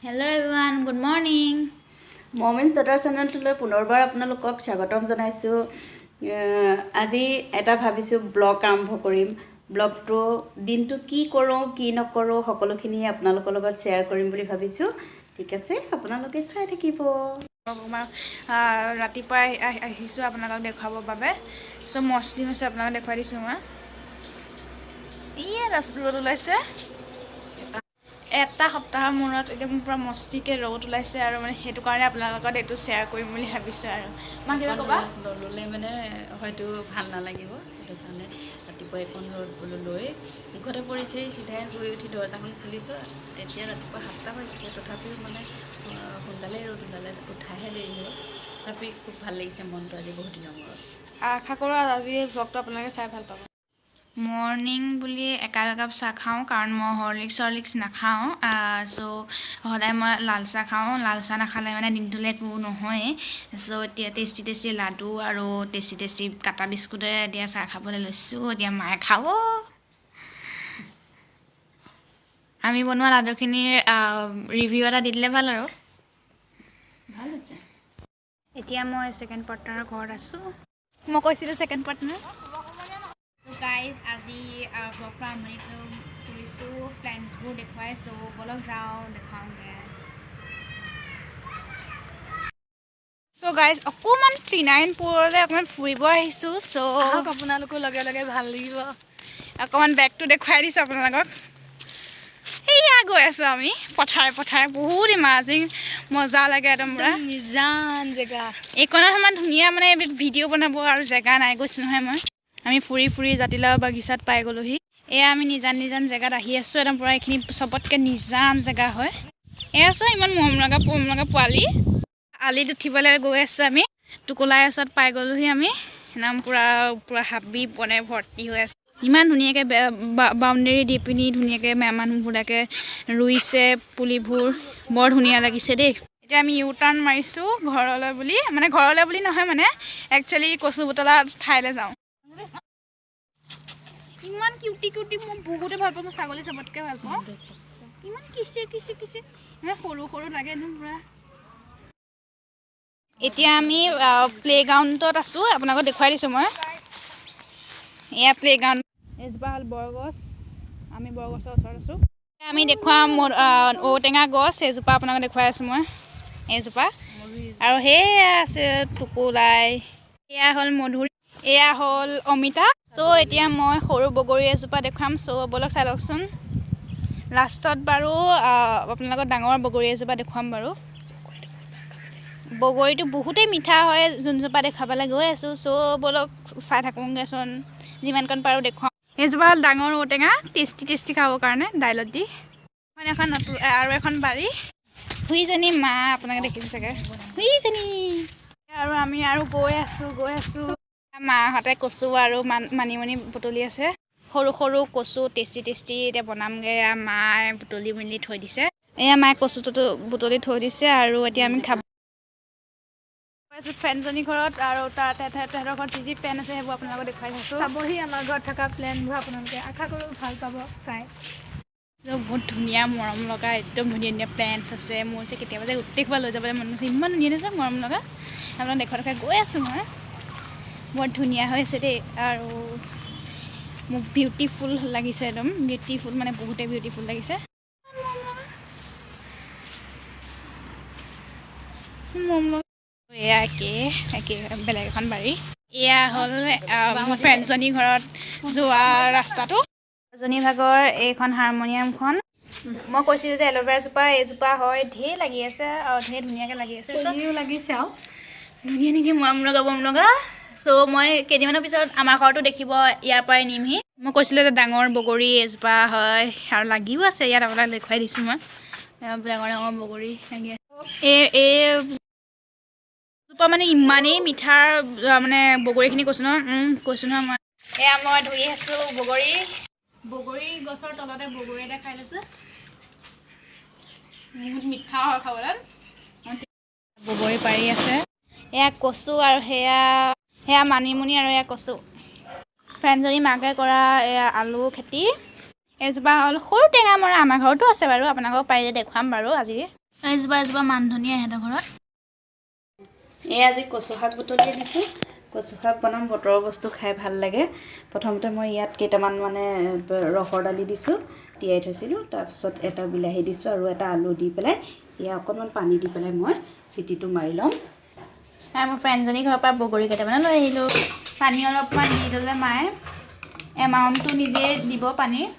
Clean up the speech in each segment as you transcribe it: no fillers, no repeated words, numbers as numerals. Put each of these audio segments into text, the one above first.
Hello everyone, good morning. মমিনছ daughter চেনেলটোলৈ পুনৰবাৰ আপোনালোকক স্বাগতম জনাইছোঁ। আজি এটা ভাবিছোঁ ব্লগ আৰম্ভ কৰিম। ব্লগটো দিনটো কি কৰোঁ কি নকৰোঁ সকলোখিনি আপোনালোকৰ লগত শ্বেয়াৰ কৰিম বুলি ভাবিছোঁ। ঠিক আছে, আপোনালোকে চাই থাকিব। ৰাতিপুৱাই আহিছোঁ আপোনালোকক দেখুৱাবৰ বাবে। চ' মস্তি হৈছে, আপোনালোকক দেখুৱাই দিছোঁ মই। ইয়ে ৰ'দ ওলাইছে। এটা সপ্তাহৰ মূৰত একদম পূৰা মস্তিকৈ ৰ'দ ওলাইছে আৰু মানে সেইটো কাৰণে আপোনালোকৰ লগত এইটো শ্বেয়াৰ কৰিম বুলি ভাবিছোঁ। আৰু মা, কিবা ক'বা? নল'লে মানে হয়তো ভাল নালাগিব, সেইটো কাৰণে ৰাতিপুৱা এইকণ ৰ'দ বোলো লৈ মুখতে পৰিছেই, চিধাই শুই উঠি দৰ্জাখন খুলিছোঁ। তেতিয়া ৰাতিপুৱা 7টা বাজিছে, তথাপিও মানে সোনকালেই ৰ'দ ওলালে, উঠাহে দেৰি হ'ল। তথাপি খুব ভাল লাগিছে মনটো আজি বহুত দিনৰ মূৰত। আশা কৰোঁ আজি এই ভ্লগটো আপোনালোকে চাই ভাল পাব। মৰ্ণিং বুলি একাপ একাপ চাহ খাওঁ, কাৰণ মই হৰলিক্স চৰলিক্স নাখাওঁ। চ' সদায় মই লাল চাহ খাওঁ। লাল চাহ নাখালে মানে দিনটোলৈ একো নহয়েই। চ' এতিয়া টেষ্টি টেষ্টি লাডু আৰু টেষ্টি টেষ্টি কাটা বিস্কুটেৰে এতিয়া চাহ খাবলৈ লৈছোঁ। এতিয়া মায়ে খাব। আমি বনোৱা লাডুখিনিৰ ৰিভিউ এটা দি দিলে ভাল আৰু। ভাল হৈছে। এতিয়া মই ছেকেণ্ড পাৰ্টনাৰৰ ঘৰত আছোঁ। মই কৈছিলোঁ ছেকেণ্ড পাৰ্টনাৰ। চ' গাইজ, আজি ব্লগটো আৰম্ভণি কৰিছোঁ প্লেণ্টছবোৰ দেখুৱাই। চ' ব'লক যাওঁ, দেখুৱাওঁগৈ। চ' গাইজ, অকণমান ত্ৰিনাৰায়ণপুৰলৈ অকণমান ফুৰিব আহিছোঁ। চ' আহক আপোনালোকো লগে লগে, ভাল লাগিব। অকণমান বেগটো দেখুৱাই দিছোঁ আপোনালোকক। সেয়া গৈ আছোঁ আমি পথাৰে পথাৰে। বহুত ইমাজিং মজা লাগে একদম পূৰা। নিজান জেগা। এইকণত সমান ধুনীয়া মানে ভিডিঅ' বনাব আৰু জেগা নাই, গৈছোঁ নহয় মই। আমি ফুৰি ফুৰি জাতিলাও বাগিচাত পাই গ'লোহি। এয়া আমি নিজান নিজান জেগাত আহি আছোঁ, একদম পূৰা এইখিনি চবতকৈ নিজান জেগা হয়। এয়া চোৱা, ইমান মৰম লগা মৰম লগা পোৱালি। আলিত উঠিবলৈ গৈ আছোঁ আমি। টোকোলাই ওচৰত পাই গ'লোহি আমি। একদম পূৰা পূৰা হাবি বনে ভৰ্তি হৈ আছে। ইমান ধুনীয়াকৈ বাউণ্ডেৰী দি পিনি ধুনীয়াকৈ মানুহবিলাকে ৰুইছে পুলিবোৰ, বৰ ধুনীয়া লাগিছে দেই। এতিয়া আমি ইউ টাৰ্ণ মাৰিছোঁ ঘৰলৈ বুলি, মানে ঘৰলৈ বুলি নহয়, মানে একচুৱেলি কচু বুটলা ঠাইলৈ যাওঁ। ইমান কিউটি কিউটি, মই বহুতে ভাল পাওঁ। মই ছাগলী চবতকৈ ভাল পাওঁ। ইমান কিচে কিচে কিচে, ইমান সৰু সৰু লাগে একদম পূৰা। এতিয়া আমি প্লে'গ্ৰাউণ্ডত আছোঁ, আপোনালোকক দেখুৱাই দিছোঁ মই। এয়া প্লে'গ্ৰাউণ্ড। এজোপা হ'ল বৰগছ, আমি বৰগছৰ ওচৰত আছোঁ। আমি দেখুওৱা ঔটেঙা গছ এজোপা আপোনালোকক দেখুৱাই আছোঁ মই, এইজোপা। আৰু সেয়া আছে টোকোলাই। এয়া হ'ল মধুৰি, এয়া হ'ল অমিতা। চ' এতিয়া মই সৰু বগৰী এজোপা দেখুৱাম। চ' ব'লক চাই লওকচোন। লাষ্টত বাৰু আপোনালোকক ডাঙৰ বগৰী এজোপা দেখুৱাম বাৰু। বগৰীটো বহুতেই মিঠা হয়, যোনজোপা দেখুৱাবলৈ গৈ আছোঁ। চ' ব'লক চাই থাকোঁগৈচোন, যিমানকণ পাৰোঁ দেখুৱাম। এইজোপা হ'ল ডাঙৰ ঔটেঙা, টেষ্টি টেষ্টি খাবৰ কাৰণে দাইলত দি। এখন এখন নতুন আৰু এখন বাৰী। হুইজনী মা আপোনালোকে দেখিছে চাগে, হুইজনী। আৰু আমি আৰু গৈ আছোঁ গৈ আছোঁ। মাহঁতে কচু আৰু মানিমুনি বুটলি আছে। সৰু সৰু কচু টেষ্টি টেষ্টি এতিয়া বনামগৈ। এয়া মায়ে বুটলি মেলি থৈ দিছে। এয়া মায়ে কচুটোতো বুটলি থৈ দিছে আৰু এতিয়া আমি খাব আছোঁ ফ্ৰেণ্ডজনীৰ ঘৰত। আৰু তাত তেহেঁতৰ ঘৰত যি যি প্লেণ্ট আছে সেইবোৰ আপোনালোকক দেখুৱাই থাকোঁ। চাবহি আমাৰ ঘৰত থকা প্লেণ্টবোৰ আপোনালোকে, আশা কৰোঁ ভাল পাব চাই। বহুত ধুনীয়া মৰম লগা একদম ধুনীয়া ধুনীয়া প্লেণ্টছ আছে। মোৰ যে কেতিয়াবা যে গোটেইসোপা লৈ যাবলৈ মন গৈছে, ইমান ধুনীয়া ধুনীয়া মৰম লগা। আপোনাক দেখুৱাই দেখুৱাই গৈ আছোঁ মই। বৰ ধুনীয়া হৈ আছে দেই আৰু মোক বিউটিফুল লাগিছে একদম, বিউটিফুল মানে বহুতেই বিউটিফুল লাগিছে। মৰম লগা। এয়া একে একে বেলেগ এখন বাৰী। এয়া হ'ল মোৰ ফ্ৰেণ্ডজনীৰ ঘৰত যোৱা ৰাস্তাটো। জনী ভাগৰ এইখন হাৰমনিয়ামখন। মই কৈছিলোঁ যে এল'ভেৰাজোপা এইজোপা হয়, ঢেৰ লাগি আছে আৰু ঢেৰ ধুনীয়াকৈ লাগি আছে। চ' পুলিও লাগিছে আৰু। ধুনীয়া নেকি মৰম লগা মৰম লগা। চ' মই কেইদিনমানৰ পিছত আমাৰ ঘৰতো দেখিব, ইয়াৰ পৰাই নিমহি। মই কৈছিলোঁ যে ডাঙৰ বগৰী এজোপা হয় আৰু লাগিও আছে ইয়াত, আপোনাক দেখুৱাই দিছোঁ মই। এয়া ডাঙৰ ডাঙৰ বগৰী লাগি আছে। এই জোপা মানে ইমানেই মিঠা, মানে বগৰীখিনি কৈছোঁ নহয়, কৈছোঁ নহয় মই। এয়া মই ধুই আছোঁ বগৰী। বগৰী গছৰ তলতে বগৰী এটা খাই লৈছোঁ, বহুত মিঠা হয় খাবলৈ। বগৰী পাৰি আছে। এয়া কচু আৰু সেয়া সেয়া মানিমুনি আৰু এয়া কচু। ফ্ৰেণ্ডজনী মাকে কৰা এয়া আলু খেতি। এজোপা হ'ল সৰু টেঙামৰা, আমাৰ ঘৰতো আছে বাৰু, আপোনালোকক পাৰিলে দেখুৱাম বাৰু আজি। এজোপা এজোপা মান ধনিয়া ইহঁতৰ ঘৰত। এই আজি কচু শাক বুটলি আনিছোঁ। কচু শাক বনাম, বতৰৰ বস্তু খাই ভাল লাগে। প্ৰথমতে মই ইয়াত কেইটামান মানে ৰহৰ দালি দিছোঁ, তিয়াই থৈছিলোঁ। তাৰপিছত এটা বিলাহী দিছোঁ আৰু এটা আলু দি পেলাই এয়া অকণমান পানী দি পেলাই মই চিটিটো মাৰি ল'ম। আৰু মোৰ ফ্ৰেণ্ডজনীৰ ঘৰৰ পৰা বগৰী কেইটামানো লৈ আহিলোঁ। পানী অলপমান দি ল'লে মায়ে, এমাউণ্টটো নিজে দিব পানীৰ।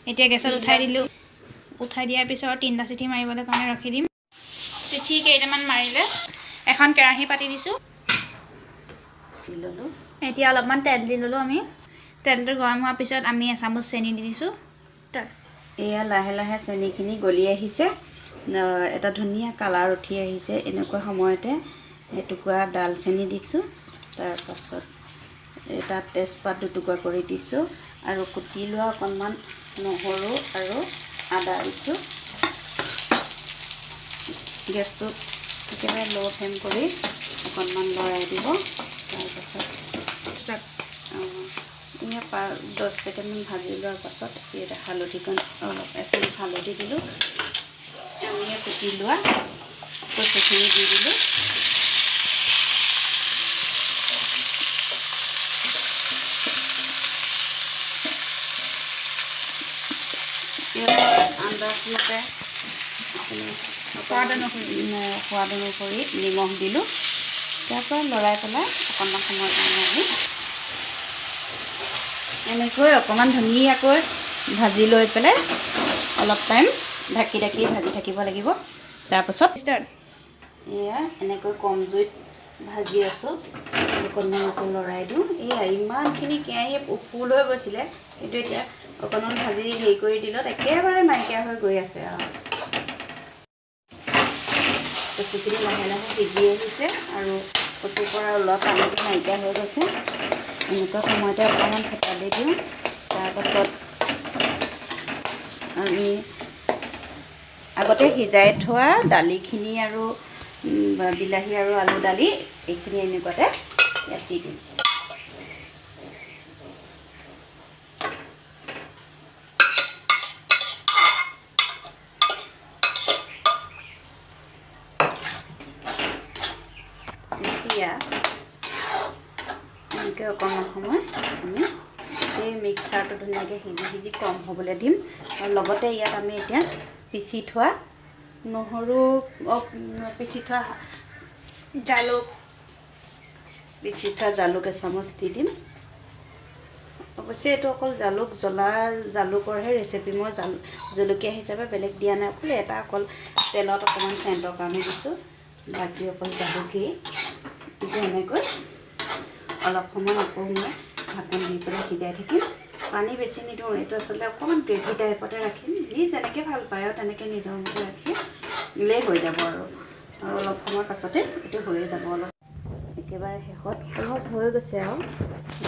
এতিয়া গেছত উঠাই দিলোঁ। উঠাই দিয়াৰ পিছত 3টা চিটি মাৰিবলৈ কাৰণে ৰখি দিম। চিটি কেইটামান মাৰিলে এখন কেৰাহী পাতি দিছোঁ। দি ল'লোঁ। এতিয়া অলপমান তেল দি ল'লোঁ আমি। তেলটো গৰম হোৱাৰ পিছত আমি এচামুচ চেনি দি দিছোঁ। এয়া লাহে লাহে চেনিখিনি গলি আহিছে, এটা ধুনীয়া কালাৰ উঠি আহিছে। এনেকুৱা সময়তে এটুকুৰা ডালচেনি দিছোঁ, তাৰপাছত এটা তেজপাত দুটুকুৰা কৰি দিছোঁ আৰু কুটি লোৱা অকণমান নহৰু আৰু আদা দিছোঁ। গেছটো একেবাৰে ল' ফ্লেম কৰি অকণমান লৰাই দিব। তাৰপাছত এয়া 10 ছেকেণ্ডমান ভাজি লোৱাৰ পাছত ইয়াতে হালধিকণ অলপ এচামুচ হালধি দিলোঁ। আমি কুটি লোৱা কচুখিনি দি দিলোঁ। আন্দাজমতে সোৱাদ অনুসৰি নিমখ দিলোঁ। তাৰপৰা লৰাই পেলাই অকণমান সময় কাৰণে আমি এনেকৈ অকণমান ধুনীয়াকৈ ভাজি লৈ পেলাই অলপ টাইম ঢাকি ঢাকি ভাজি থাকিব লাগিব। তাৰপাছত এয়া এনেকৈ কম জুইত ভাজি আছোঁ, অকণমান আকৌ লৰাই দিওঁ। এয়া ইমানখিনি কেৰাহী ফুল হৈ গৈছিলে, কিন্তু এতিয়া অকণমান ভাজি হেৰি কৰি দিলত একেবাৰে নাইকিয়া হৈ গৈ আছে। আৰু কচুখিনি লাহে লাহে সিজি আহিছে আৰু কচুৰ পৰা ওলোৱা পানীটো নাইকিয়া হৈ গৈছে। এনেকুৱা সময়তে অকণমান থেতালি দিওঁ। তাৰপাছত আমি আগতে সিজাই থোৱা দালিখিনি আৰু বিলাহী আৰু আলু দালি এইখিনি এনেকুৱাতে ইয়াত দি দিম। এতিয়া এনেকৈ অকণমান সময় আমি এই মিক্সাৰটো ধুনীয়াকৈ সিজি সিজি কম হ'বলৈ দিম। আৰু লগতে ইয়াত আমি এতিয়া পিচি থোৱা নহৰু, পিচি থোৱা জালুক, পিচি থোৱা জালুক এচামুচ দি দিম। অৱশ্যে এইটো অকল জালুক জ্বলা জালুকৰহে ৰেচিপি, মই জলকীয়া হিচাপে বেলেগ দিয়া নাই, অকল এটা অকল তেলত অকণমান চেণ্টৰ কাৰণে দিছোঁ, বাকী অকল জালুকেই। এতিয়া এনেকৈ অলপ সময় আকৌ মই ঢাকোন দি পেলাই সিজাই থাকিম। পানী বেছি নিদিওঁ, এইটো আচলতে অকণমান গ্ৰেভি টাইপতে ৰাখিম। যি যেনেকৈ ভাল পায় আৰু তেনেকৈ নিজৰ মতে ৰাখি দিলেই হৈ যাব। আৰু আৰু অলপ সময়ৰ পাছতে এইটো হৈয়ে যাব। অলপ একেবাৰে শেষত অলমষ্ট হৈ গৈছে আৰু।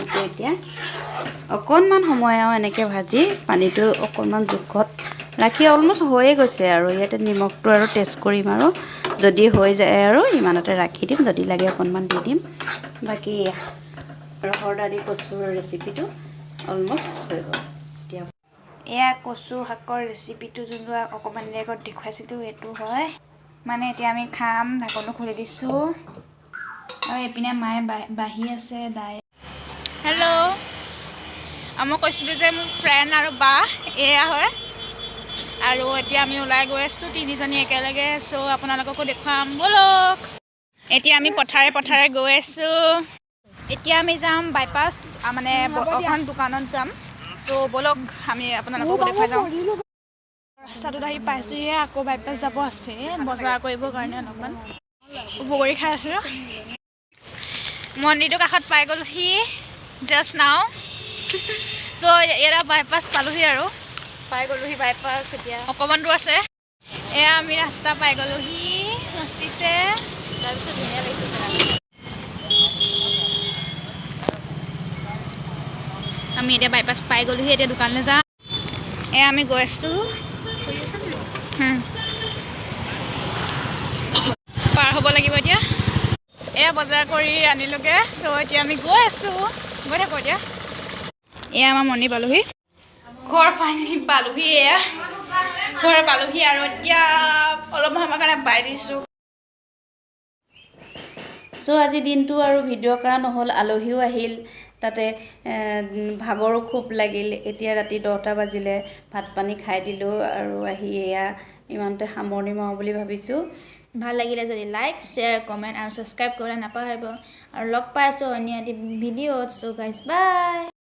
এইটো এতিয়া অকণমান সময় আৰু এনেকৈ ভাজি পানীটো অকণমান জোখত ৰাখি অলমষ্ট হৈয়ে গৈছে আৰু। ইয়াতে নিমখটো আৰু টেষ্ট কৰিম আৰু যদি হৈ যায় আৰু ইমানতে ৰাখি দিম, যদি লাগে অকণমান দি দিম। বাকী ৰহৰ দালি কচুৰ ৰেচিপিটো অলমষ্ট হৈ গ'ল। এতিয়া এয়া কচু শাকৰ ৰেচিপিটো যোনটো অকণমান দেৰি আগত দেখুৱাইছিলোঁ এইটো হয়। মানে এতিয়া আমি খাম, ঢাকনটো খুলি দিছোঁ। আৰু এইপিনে মায়ে বাঢ়ি আছে দাইল। হেল্ল', মই কৈছিলোঁ যে মোৰ ফ্ৰেণ্ড আৰু বা এয়া হয়। আৰু এতিয়া আমি ওলাই গৈ আছোঁ তিনিজনী একেলগে। চ' আপোনালোককো দেখুৱাম, ব'লক। এতিয়া আমি পথাৰে পথাৰে গৈ আছোঁ। এতিয়া আমি যাম বাইপাছ, মানে এখন দোকানত যাম। চ' ব'লক আমি আপোনালোককো দেখুৱাই যাওঁ। ৰাস্তাটোত আহি পাইছোঁহিহে, আকৌ বাইপাছ যাব আছে বজাৰ কৰিবৰ কাৰণে। অলপমান বগৰী খাই আছোঁ। মন্দিৰটোৰ কাষত পাই গ'লোহি জাষ্ট নাও। চ' ইয়াত বাইপাছ পালোহি আৰু পাই গ'লোহি বাইপাছ এতিয়া। অকণমান দূৰ আছে। এয়া আমি ৰাস্তা পাই গ'লোহি, মস্তিছে। তাৰপিছত ধুনীয়া লাগিছে জেগাটো। আমি এতিয়া বাইপাছ পাই গ'লোহি, এতিয়া দোকানলৈ যাম। এয়া আমি গৈ আছোঁ। পাৰ হ'ব লাগিব এতিয়া। এয়া বজাৰ কৰি আনিলোগৈ। চ' এতিয়া আমি গৈ আছোঁ, গৈ থাকোঁ এতিয়া। এয়া আমাৰ মন্দিৰ পালোহি, ঘৰ ফাইনেলি পালোহি। এয়া ঘৰ পালোহি আৰু এতিয়া অলপ সময়ৰ কাৰণে বাই দিছোঁ। চ' আজি দিনটো আৰু ভিডিঅ' কৰা নহ'ল, আলহীও আহিল, তাতে ভাগৰো খুব লাগিল। এতিয়া ৰাতি 10টা বাজিলে, ভাত পানী খাই দিলোঁ আৰু আহি এয়া ইমানতে সামৰণি মাৰোঁ বুলি ভাবিছোঁ। ভাল লাগিলে যদি লাইক, শ্বেয়াৰ, কমেণ্ট আৰু ছাবস্ক্ৰাইব কৰিবলৈ নাপাহৰিব আৰু লগ পাই আছোঁ অন্য এটি ভিডিঅ'ত। চ' গাইজ, বাই।